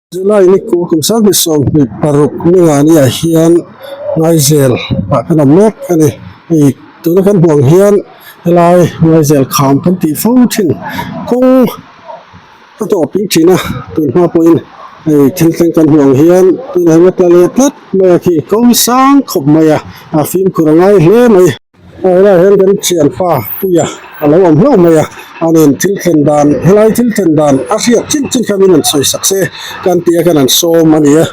July ni kum kum 26 ningani ah hian Ngaizel ah kan awm mek a ni. Hei tuna kan hmuh ang hian helai Ngaizel kham kan tih fo thin kawng a tawh ping thin a tun hma pawhin hei thil thleng kan hmuh ang hian tunah hian a tla leh tlat mai a khi kawng sang khawp mai a a fimkhur a ngai hle mai. Helaiah hian kan thianpa Puia a lo awm hlauh mai a, anin thil thlen dan helai thil thlen dan a hriat chin chin kha min rawn sawi sak se kan tih a kan han sawm a ni a.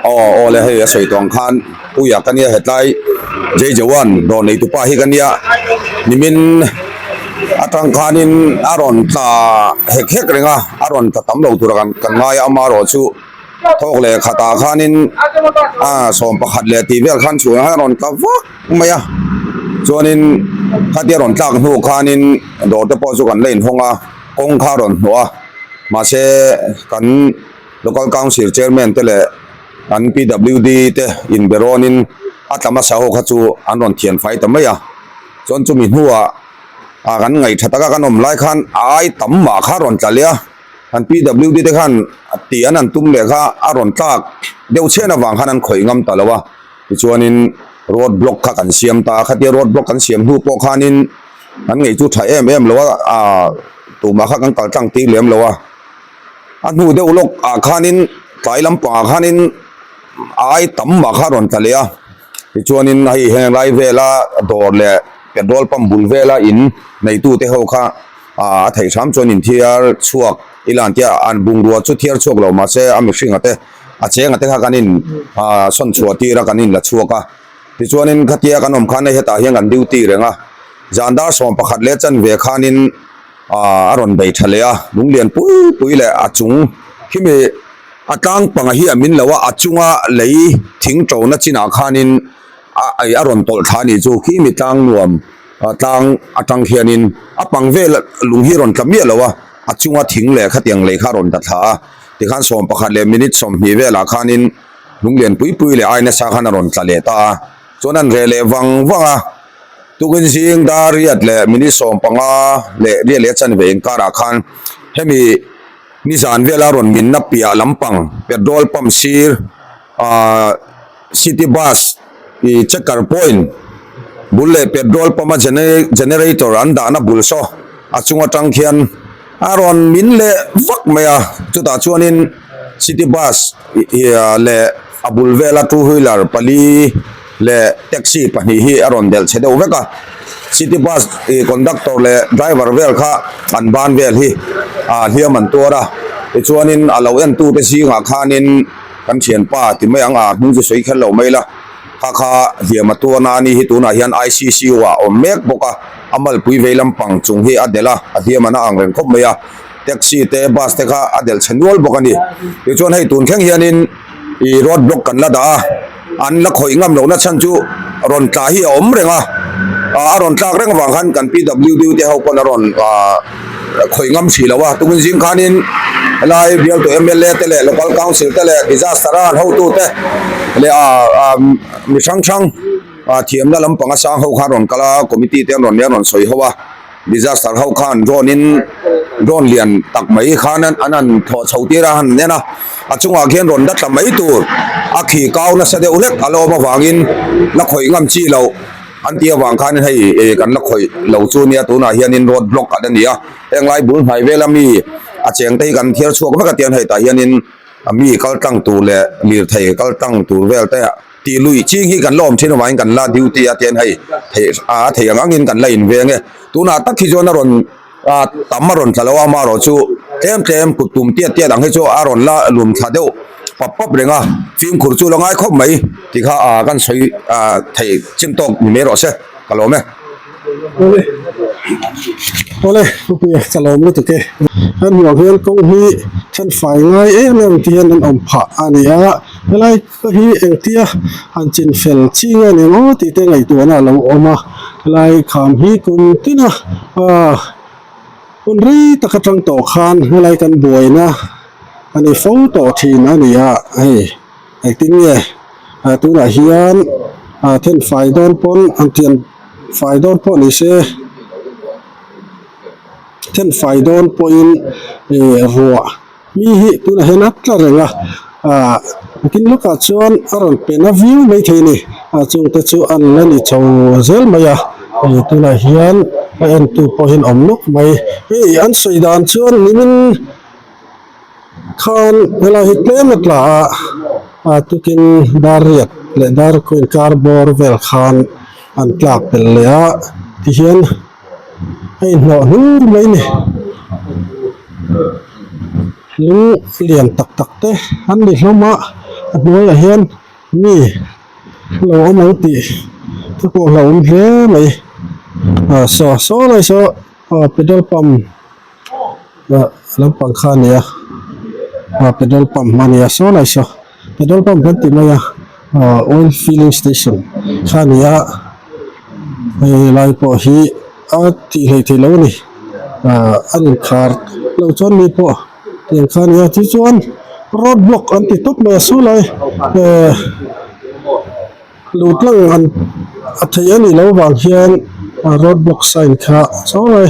Aw aw le hei a sawi tawh ang khan Puia ka nia hetlai Jay Jawan dawr neitupa hi ka nia nimin atang khanin a rawn tla hek hek reng a a rawn tla tam lo tura kan ngai a amaherawhchu Thawk leh khatah khanin a 11 leh tih vel khan chhunah khan a rawn tla vak mai a chuanin khatia rawn tlak hnu khanin dawr te pawh chu kan la inhawng a kawng kha a rawn hnawh a mahse kan local council chairman te leh an P W D te inbe rawnin a tla hmasa ho kha chu an rawn thian fai ta mai a chuan chumi hnuah a kan ngaih tha taka kan awm lai khan a ai tam mah kha a rawn tla leh a. An PWD te khan tih an han tum leh kha a rawn tlak deuh chhen avang khan an khawih ngam ta lo a, tichuanin road block kha kan siam ta a, khatia road block kan siam hnu pawh khanin an ngei chu tha em em lo a, aaa tumah kha kan kal tlang tir lem lo a, a hnu deuh lawk ah khanin tlai lampangah khanin a ai tam mah kha a rawn tla leh a, tichuanin hei heng lai vela dawr leh petrol pump bul vela in neitute ho kha. A theih hram chuan in thiar chhuak ila an tia an bungrua chu thiar chhuak lo mahse a mihring a te a cheng a te kha kan in sawn chhuah tir a kan in la chhuak a tichuanin khatia kan awm khan hei hetah hian kan duty reng a zan dar 11 leh chanve khanin a rawn bei tha leh a lunglian pui pui leh a chung khimi a tlang panga hi a min lo a a chunga lei thing ṭona chinah khanin a rawn tawlh thla a nih chu khimi tlang nuam. Tlang atang hianin a pang vel lung hi a rawn tla miah lo a, a chunga thing leh khatiang lei kha a rawn tla thla a, tikhan 11 leh minute 20 velah khanin lung lian pui pui leh ai nasa khan a rawn tla leh ta a, chuan an reh leh vang vang a, tukin zing dar riat leh minute 15 leh riat leh chanve inkarah khan hemi nizan vela rawn minna piah lampang petrol pump sir ahh city bus ih checker point bul leh petrol pump a generator an dahna bul saw a chung atang khian a rawn min leh vak mai a chutah chuanin city bus ih leh a bul vela two wheeler pali leh taxi pahnih hi a rawn delh chhe deuh vek a city bus ih conductor leh driver vel kha an ban vel hi ah hliam an tuar a tichuanin a lo en tute zingah khanin. Kan thianpa ti mai ang a, hnung chu sawi kher lo mai la, kha kha hliam a tuarna a ni hi tunah hian ICCU ah a awm mek bawk a, a malpui vei lampang chung hi a delh a, a hliam an a ang reng khawp mai a, taxi te bus te kha a delh chhe nual bawk a ni. Tichuan hei tun thleng hianin ih road block kan la dah a, an la khawih ngam lohna chhan chu rawn tla hi a awm reng a, a rawn tlak reng avang khan kan PWD te ho pawn a rawn khawih ngam hrih lo a, tukin zing khanin helai bialtu mla te leh local council te leh disaster a an hotu te leh mi hrang hrang thiamna lampang a sang ho khan rawn kal a, committee te an rawn nia rawn sawi ho a. Disaster ho khan drone in drone lian tak mai khan an han thawh chho tir a han en a, a chungah khian rawn la tla mai tur a khi kau nasa deuh hlek a la awm avangin la khawih ngam chi loh an tih avang khanin hei eh kan la khawih lo chu nia tunah hianin road block a la ni a, heng lai bul hnai vela mi a cheng te hi kan thiar chhuak vek a tiang hei tah hianin mi kal tlang tur leh lirthei kal tlang tur vel te ah. Tih luih ching hi kan la awm thin avangin kan la duty a tian hei theih a theih ang angin kan la inveng e. Tunah tak hi chuan a rawn tam a rawn tla lo a, amaherawh chu tlem tlem kut tum tiat tiat ang hi chu a rawn la lum thla deuh pap pap reng a, fimkhur chu la ngai khawp mai tih kha kan sawi theih chin tawk ni mai rawh se ka lawm e. Awle awle Pupuia ka lawm lutuk e. Kan hmuh ang hian kawng hi then fai ngai em em ti hian an awm phah a ni a, helai Ka hi engtia han chin fel chi nge ni maw tih te ngaihtuahna a lo awm a, helai kham hi kum tina ah hun rei tak atang tawh khan helai kan buaina a ni fo tawh thin a ni a, hei engtin nge ah tunah hian ah then fai dawn pawn an thian fai dawn pawh ni se then fai dawn pawhin ih ruah. Mi hi tunah hian a tla reng a ah tin lawkah chuan a rawn pe na viau maithei a ni ah chungte chu an la ni chho zel mai a hei tunah hian a entu pawh hian awm nawk mai hei an sawi dan chuan nimin khan helai hi tlem a tla a ah tukin dar riat leh dar kaw inkar bawr vel khan an tlak belh leh a tihian. A inhnawh hlur mai a ni lung lian tak tak te an ni hlawm a a hnuaiah hian mi lo awm ang tih te pawh a hlauhawm hle mai ah saw saw lai saw ah petrol pump ah lampang kha a ni a ah petrol pump a ni a saw lai saw petrol pump kan ti mai a ah oil filling station kha a ni a hei lai pawh hi a tih hleih theih loh a ni ah an inkhar loh chuan mi pawh tiang kha a ni a tichuan road block an ti tawp mai a saw lai eh Luh tlang an a theih a nih loh vang hian road block sign kha saw lai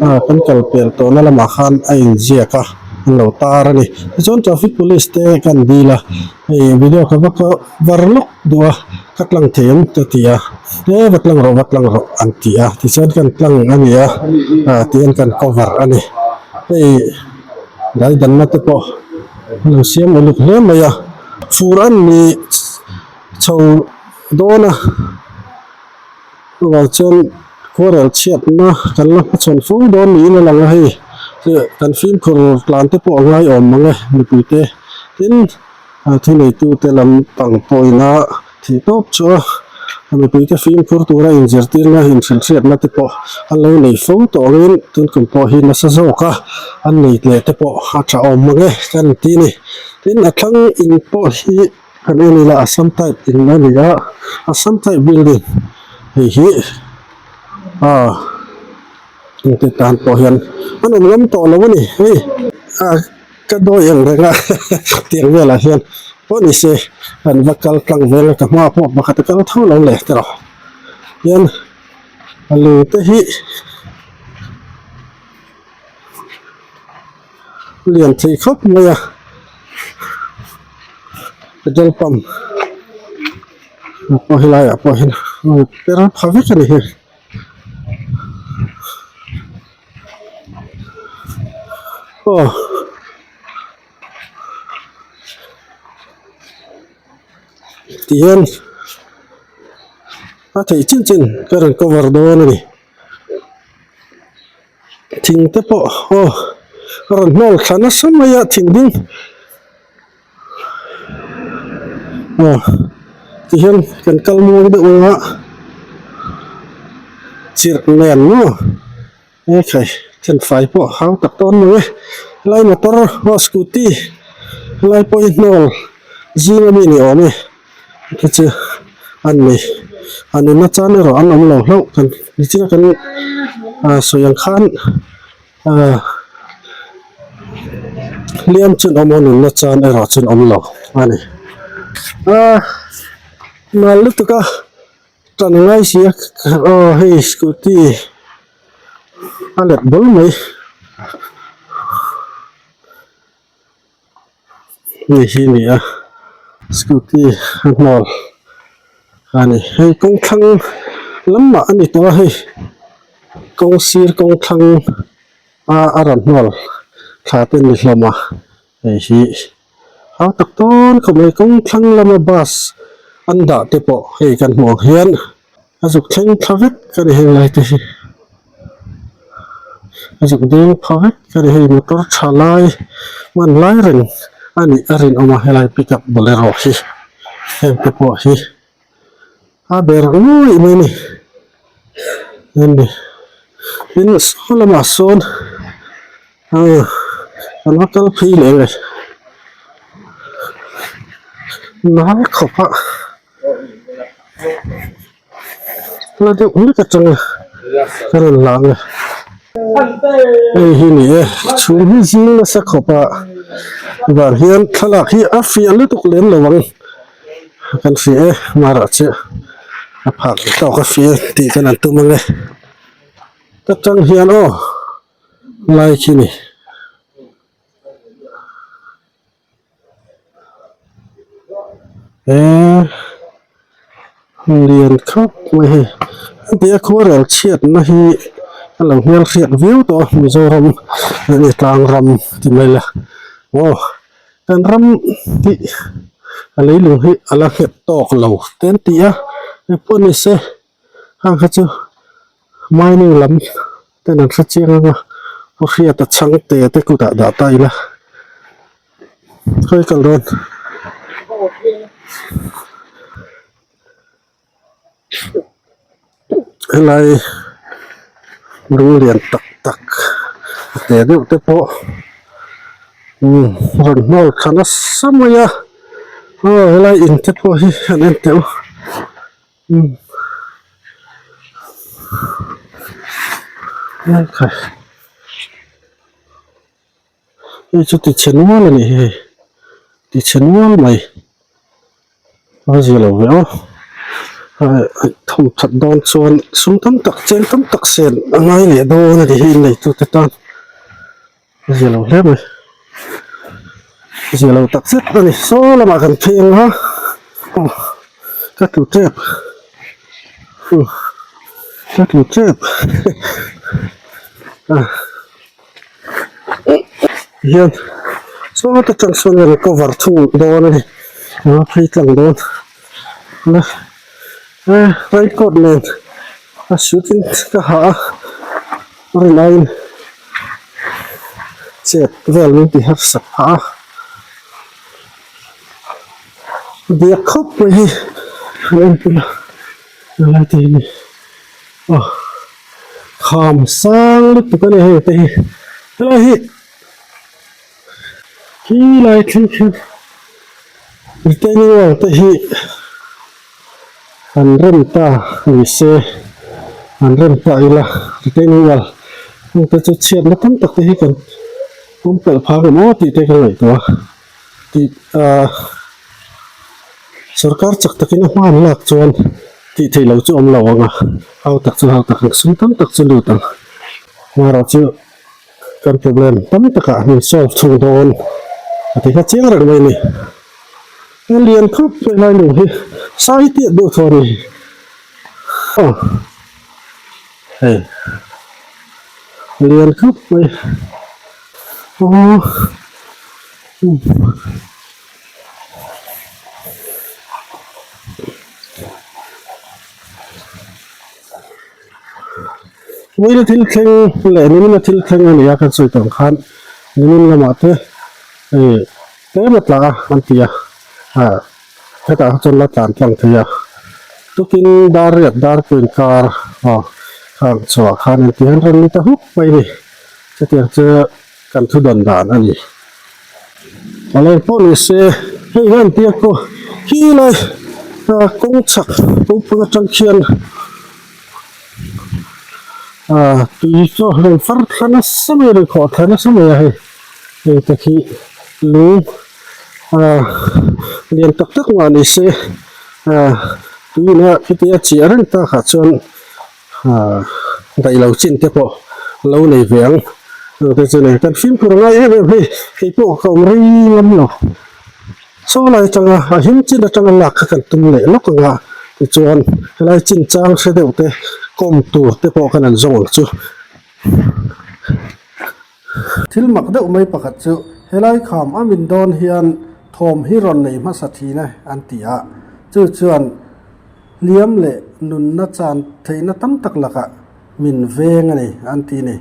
ah kan kal pel tawhna lamah khan a inziak a an lo tar a ni tichuan traffic police te kan dil a hei video ka va cover lawk duh a ka tlang thei ang ka ti a he va tlang rawh va tlang rawh an ti a tichuan kan tlang a ni a ah tihian kan cover a ni hei daidanna te pawh an lo siam uluk hle mai a fur an ni. Chho dawn a chuvang chuan khuarel chhiatna kan la hmachhawn fo dawn niin a lang a hei kan fimkhur tlan te pawh a ngaiawm mang e mipui te tin thuneitu te lam pang pawhin a thih tawp chu a mipui te fimkhur tura inzirtirna inhrilhhriatna te pawh an lo nei fo tawh angin tun kum pawh hi nasa zawk a an nei leh te pawh a tha awm mang e kan ti a ni tin a thlang in pawh hi. Kan en ila Assam type in a ni a Assam type building hei hi ah engti tan pawh hian an awm ngam tawh lo a ni hei ah ka dawi ang reng a tiang velah hian pawh ni se kan va kal tlang vel a ka hmaah pawh pakhat a kal tho lo leh tawh hian a lung te hi. Lian thei khawp mai a petrol pump pawh helai ah pawh hian per pha vek a ni hei aw. Tihian a theih chin chin ka rawn cover dawn a ni. Thing te pawh aw a rawn hnawl thla nasa mai a thing ding aw tihian kan kal muang deuh ang a chirh nen maw ekhai thenfai pawh a hau tak dawn lo e helai motor aw scooty helai pawh hi hnawl zing ami ni awm e. Te chu an ni a nunna chan erawh an awm lo hlauh kan nichina kan ah sawi ang khan ah hliam chu an awm a nunna chan erawh chu an awm lo a ni ah nal lutuk a tan ngai si a aw hei scooty a let bul mai. Hei hi a ni a scooty a hnawl a ni hei kawng thlang lamah a ni tawh a hei kawng sir kawng thlang a a rawn hnawl thla te a ni hlawm a hei hi hau tak tawn khawp mai kawng thlang lama bus an dah te pawh hei kan hmuh ang hian a zuk thleng thla vek a ni heng lai te hi a zuk deng pha vek a ni hei motor tha lai hman lai reng a nih a rinawm a helai pickup bolero hi heng te pawh hi a ber ngawih mai a ni en tin saw lamah sawn ah an va kal phei leh ang e nal khawp a. La deuh hlek atanga ka rawn lang a hei hi ni e chhum hi zing nasa khawp a vang hian thlalak hi a fiah lutuk lem lo ang kan hria e marah che a phak tawk a fiah e tih kan han tum ang e ta tang hian aw lai khi ni. Eee lian khawp mai hei heti a khuarel chhiatna hi a lo hmel hriat viau tawh a Mizoram enge tlang ram ti mai la aw kan ram hi a leilung hi a la nghet tawk lo te an ti a engpawh ni se hang kha chu mining lam ten an hre chiang ang a pu hriata chhangte te kutah dah ta ila khawi kal dawn. Helai lung lian tak tak a te deuh te pawh umm rawn hnawl thla nasa mai a aw helai in te pawh hi han en teh u umm hei chu ti chhe nual a nih hi hei ti chhe nual mai a zia lo ve aw thawm that dawn chuan sum tam tak cheng tam tak sen a ngai leh dawn a ni hi inneitu te tan a zia lo hle mai a zia lo tak zet a ni saw lamah kan phei ang a aw ka tlu tep ka tlu tep a. Hian sawta tang sawn an cover thung dawn a ni a phei tlang dawn a eh rain coat nen a suit in ka ha a a rin aiin chet vel min ti harsa phah a biak khawp mai hi an entir a helai te hi aw. Kham sang lutuk a ni hei te hi helai hi khi lai thleng khian retaining wall te hi an rem ta ni se an rem ta ila retaining wall heng te chu chhiatna tam tak te hi kan awm pelh phak em aw tih te ka ngaihtuah a tih ah. Sorkar chak takin a hma an lak chuan tih theih loh chu awm lo ang a, hau tak chu hau tak ang, sum tam tak chu lut ang. Hmarawh chu kan problem tam takah min solve thung dawn a ti kha chiang reng mai a ni. A lian khawp mai lai lung hi sai tiat deuh thaw a ni. Aw hei a lian khawp mai aw. Vawiina thil thleng leh nimina thil thleng a ni a kan sawi tawh ang khan nimin lamah te hei tlem a tla a an ti a ah hetah kha chuan la tlan tlang thei a tukin dar riat dar pawhin kar aw khang chhuah khan an ti hian rawn ni ta huk mai a ni chutiang chu kan thu dawn dan a ni. A leng pawh ni se hei hian tia pawh khi lai ah kawng chhak kawngpui atang khian ah tui chu rawn far thla nasa mai a rawn khawh thla nasa mai a hei hei te khi lung ah lian tak tak mah ni se ah tuiin a khitia chiah reng takah chuan. Haa daih lo chin te pawh lo nei ve ang ang te chu nei kan fimkhur ngai em em hei kei pawh ka awm rei ngam lo saw lai atanga a him chin atanga lak kha kan tum leh lawk ang a tichuan helai chin chang hre deuh te kawm tur te pawh khan an zawng ang chu. Thil mak deuh mai pakhat chu helai kham a min dawn hian thawm hi rawn nei hmasa thin e an ti a, chu chuan hliam leh nunna chan theihna tam tak lakah min veng a ni an ti a ni.